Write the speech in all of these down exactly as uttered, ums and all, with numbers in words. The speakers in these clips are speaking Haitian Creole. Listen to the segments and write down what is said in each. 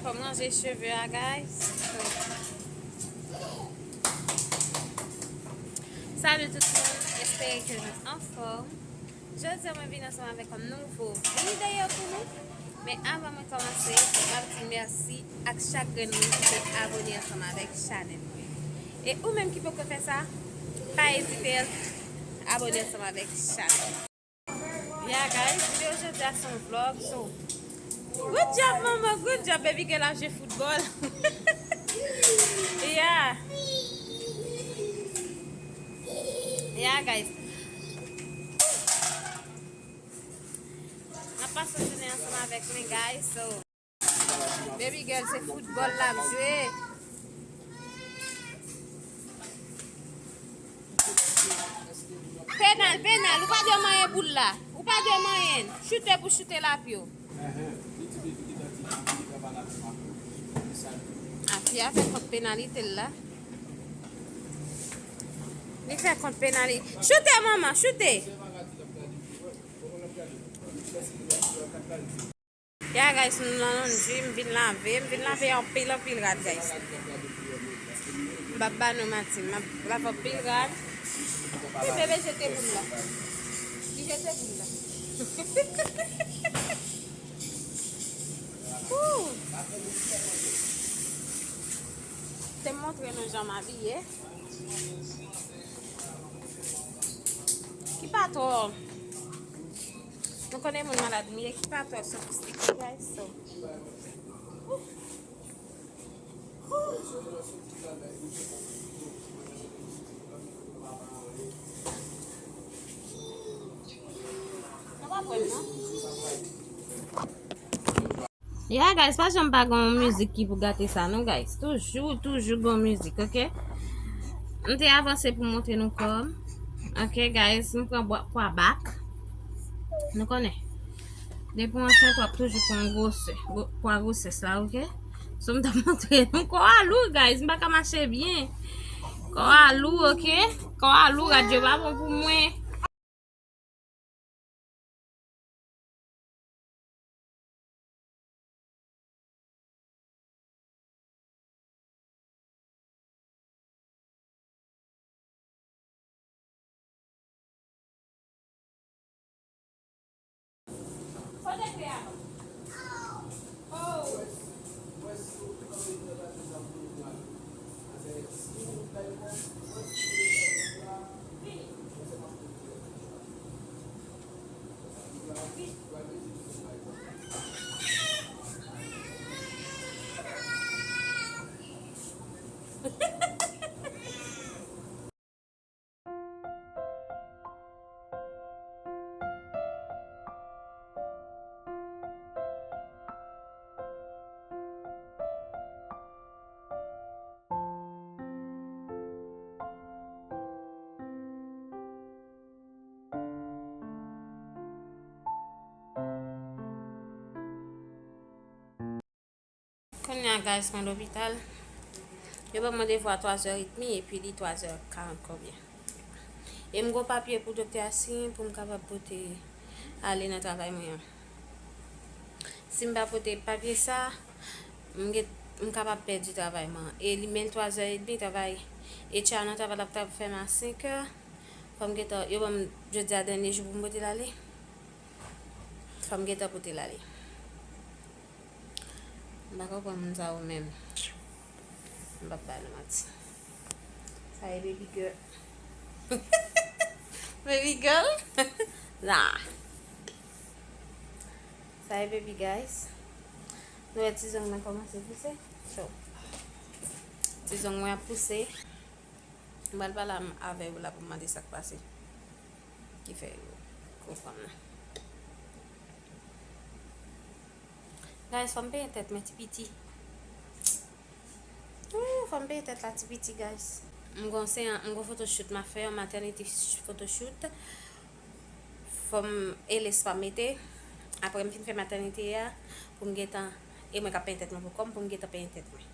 Kòm ranje cheve a, guys. Salut tout moun, espere ke nou anfòm. Jodi a mwen vin ansanm avèk yon nouvo videyo pou nou. Men avan mwen kòmanse, m ap di mèsi ak chak grenn moun ki te abone ansanm avèk chanèl mwen. E ou menm ki poko fè sa, pa ezite abone ansanm avèk chanèl. Yeah, guys, videyo jodi a se yon vlog, so. Good job, manman, good job, baby girl ap jwe foutbòl. Yeah. Yeah, guys. N ap pase jounen ansanm avèk mwen, guys, so. Baby girl, se foutbòl l ap jwe. Penal, penal, ou pa dwe manyen boul la. Ou pa dwe manyen. Choute pou choute l ap yo. A, fi a fè kont penalite l la. Li fè kont penalite. Choute, manman, choute. Ya, guys, nou nan londri, m vin lave, m vin lave anpil, anpil rad, guys. M p ap ba nou manti, m ap lave anpil rad. Wi, bebe jete boul la. Li jete boul la. Ooh. Te m montre nou jan m abiye. Ki pa twò. Nou konnen moun malad m ye, ki pa twò sofistike, guys, so. Nou pa kwè m, non? Yeah, guys, pa janm pa gen yon mizik ki pou gate sa, non, guys. Toujou, toujou gen yon mizik, ok? M te avanse pou montre nou kò m. Ok, guys, m pran bwa-, pwa bak. Nou konnen. Depi w ansent, w ap toujou pran gwosè, gwo-, pwa gwosès la, ok? So, m t ap montre nou kò a lou, guys. M pa ka mache byen. Kò a lou, ok? Kò a lou, radyo pa bon pou mwen. Kounye a, guys, mwen lopital. Yo ban m randevou a twazè edmi, epi li twazè karant konbyen. E m gen papye pou doktè a siyen pou m kapab pote ale nan travay mwen an. Si m pa pote papye sa, m gen, m kapab pèdi travay mwen. E li menm twazè edmi, travay, H R nan travay la t ap fèmen a senk è. Fò m gentan, yo ban m jodi a dènye jou pou m pote l ale. Fò m gentan pote l ale. M pa konprann moun sa yo menm. M p ap ba nou manti. Sa e baby girl. Baby girl? Nah. Sa e baby, guys. Nou wè ti zong mwen kòmanse pouse. So, ti zong mwen ap pouse. M pral pale avè yo la pou m mande sa k pase. Ki fè yo konprann nan. Guys, fò m penyen tèt mwen ti piti. Ooh, fò m penyen tèt la ti piti, guys. M gon se, m gon photoshoot m ap fè, yon maternity photoshoot. Fò m e lespa mete. Apre m fin fè maternity a, pou m gentan, e mwen k ap penyen tèt mwen pou kò m, pou m gentan penyen tèt mwen.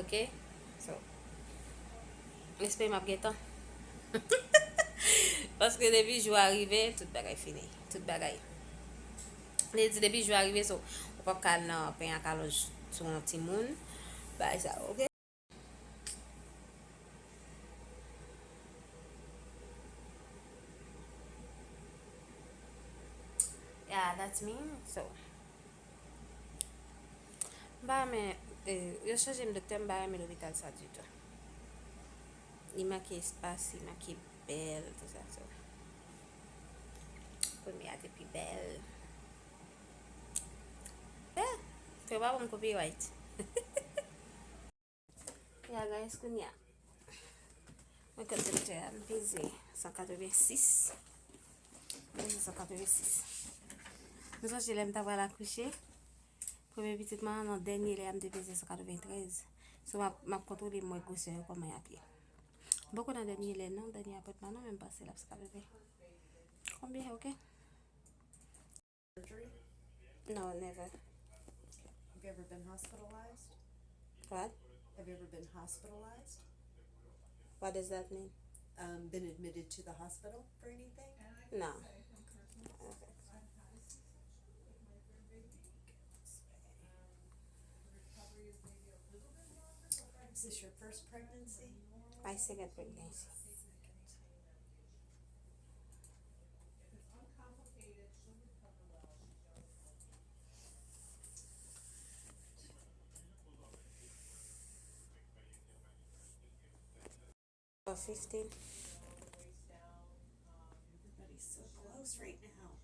Ok? So, m espere m ap gen tan. Paske depi jou a rive, tout bagay fini. Tout bagay. Li di depi jou a rive, so, ou W ap ka al nan peny ak alonj sou yon timoun. Bagay sa, oke? Yeah, that's me. So, m pa renmen, eh, yo chanje m doktè, m pa renmen lopital sa ditou. Li manke espas, li manke bèl, tout sa, so. Premye a te pi bèl. Eh, yo pa ban m copyright. Ya, guys, kounye a. Mwen kot doktè a, m peze san katrevensis. M peze san katrevensis. M sonje lè m ta pral akouche. Premye pitit mwen an, nan dènye lè a, m te peze san katreventrèz. So, m ap, m ap kontwole m wè gwosè yo kòman y ap ye. M poko nan dènye lè non, dènye apòtman non, men m panse l ap san katreven. Konbyen, oke? Surgery? No, never. Have you ever been hospitalized? What? Have you ever been hospitalized? What does that mean? Um, been admitted to the hospital for anything? No. Okay. Is this your first pregnancy? My second pregnancy. For fifteen. Everybody's so close right now.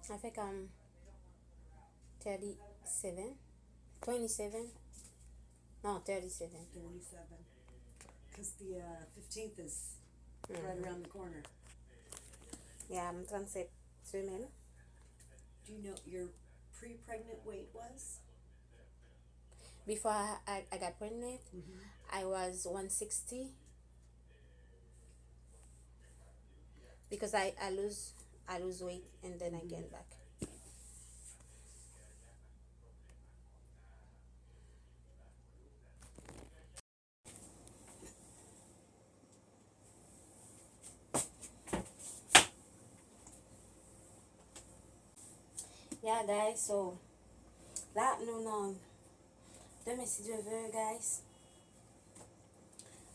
I think I'm thirty-seven, twenty-seven. No, thirty-seven. Thirty-seven. Because the uh, fifteenth is right around the corner. Yeah, I'm trente-sept semaines. Do you know what your pre-pregnant weight was? Before I, I, I got pregnant, I was one sixty. Because I, I lose, I lose weight and then I gain back. Yeah, guys, so la nou nan demen si Dye vle, guys.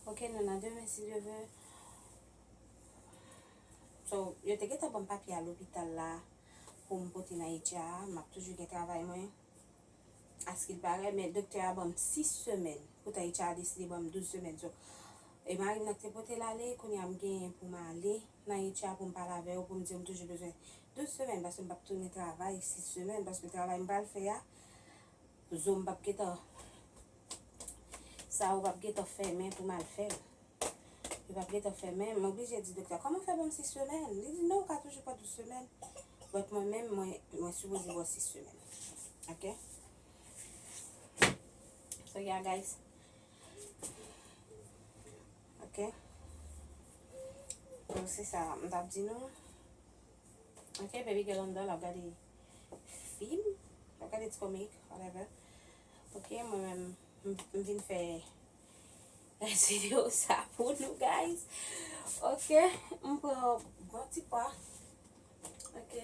Ok, nou nan demen si Dye vle. So, yo te gentan ban m papye a lopital la pou m pote nan H R. M ap toujou gen travay mwen. Askil parèt, men doktè a ban m sis semèn. Poutan H R deside ban m douz semèn. So, e mari m nan ki te pote l ale, kounye a m genyen pou m ale nan H R pou m pale avè yo, pou m di yo m toujou bezwen douz semèn, paske m p ap tounen travay sis semèn, paske travay m pral fè a, zo m p ap gentan, sa yo p ap gentan fèmen pou m al fè l. Yo p ap gentan fèmen, m oblije di doktè a, kòman w fè ban m sis semèn? Li di, non, ou ka toujou pran douz semèn. But mwen menm, mwen, mwen sipoze ba w sis semèn. Ok? So, yeah, guys. Ok? So, se sa, m t ap di nou. Ok, baby girl anndan, l ap gade fim, l ap gade ti komik, whatever. Ok, mwen menm, m, m vin fè videyo sa pou nou, guys. Ok, m pran bon ti pwa. Ok,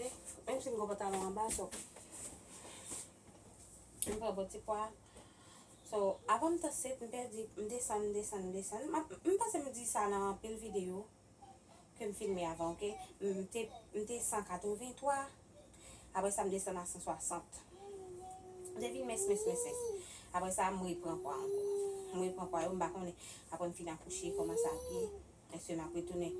menm si m gen pantalon anba, so, m pran bon ti pwa. So, avan m t ansent, m pèdi, m desann, m desann, m desann. M ap, m panse m di sa nan anpil videyo ke m filme avan, ok? M te, m te san katrevenntwa, apre sa m desann a san swasant. M te vin mens, mens, mens, mens. Apre sa, m repran pwa ankò. M repran pwa yo, m pa konnen. Apre m fin akouche, kòman sa ap ye? Èske m ap retounen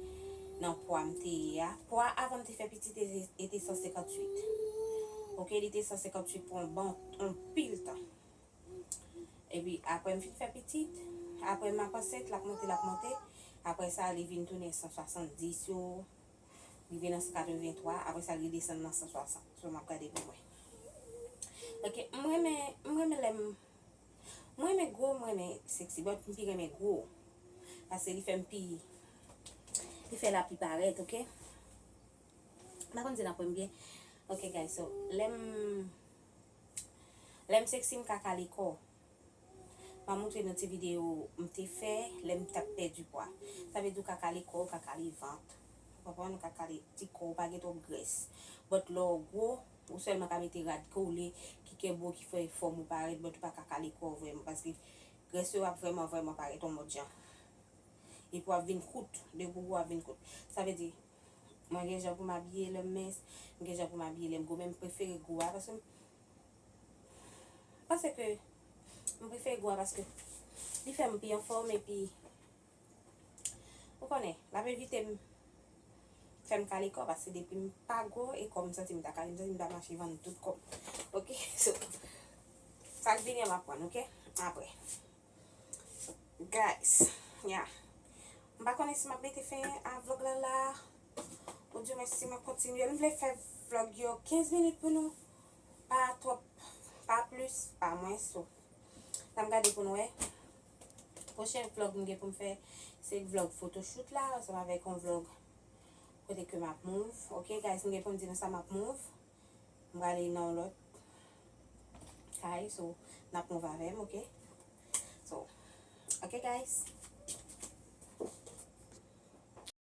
nan pwa m te ye a? Pwa avan m te fè pitit e, e te san senkantuit. Ok, li te san senkantuit pou yon bon, yon pil tan. Epi apre m fin fè pitit, apre m ap ansent, l ap monte, l ap monte. Apre sa, li vin tounen san swasanndis yo, rive nan san katrevenntwa, apre sa, li desann nan san swasant. So, m ap gade pou mwen. Ok, m renmen, m renmen lè m, m renmen gwo, m renmen seksi, but m pi renmen gwo. Paske li fè m pi, li fè la pi parèt, ok? M pa konn si n ap wè m byen. Ok, guys, so, lè m, lè m seksi, m ka kale kò. M M a montre nou ti videyo m te fè lè m t ap pèdi pwa. Sa vle di ou ka kale kò, ou ka kale vant. Ou konprann? Ou ka kale ti kò, ou pa gen twòp grès. But lè w gwo, ou sèlman ka mete rad ke w vle, ki kèbo, ki fè fòm ou parèt, but ou pa ka kale kò w vrèman, paske grès yo ap vrèman, vrèman parèt yon mòd jan. Epi w ap vin kout, depi w gwo w ap vin kout. Sa vle di, mwen gen jan pou m abiye lè m mens, m gen jan pou m abiye lè m gwo, men m prefere gwo a, paske m panse ke m prefere gwo a, paske li fè m pi anfòm, epi ou konnen, l ap evite m fè m kale kò, paske depi m pa gwo, e kò m santi m ta kale, m santi m ta mache vann tout kò m. Ok, so, sa k vini an m ap pran, ok? Apre. Guys, yeah. M pa konnen si m ap mete fen a vlog la la, oudimwen si m ap kontinye. M vle fè vlog yo kenz minit pou nou. Pa twòp, pa plis, pa mwens. So, n ap gade pou n wè. Pwochen vlog m gen pou m fè, se vlog photoshoot la, ansanm avèk yon vlog kote ke m ap move. Ok, guys, m gen pou m di nou sa m ap move. M prale nan yon lòt kay, so, n ap move avè m, ok? So, ok, guys.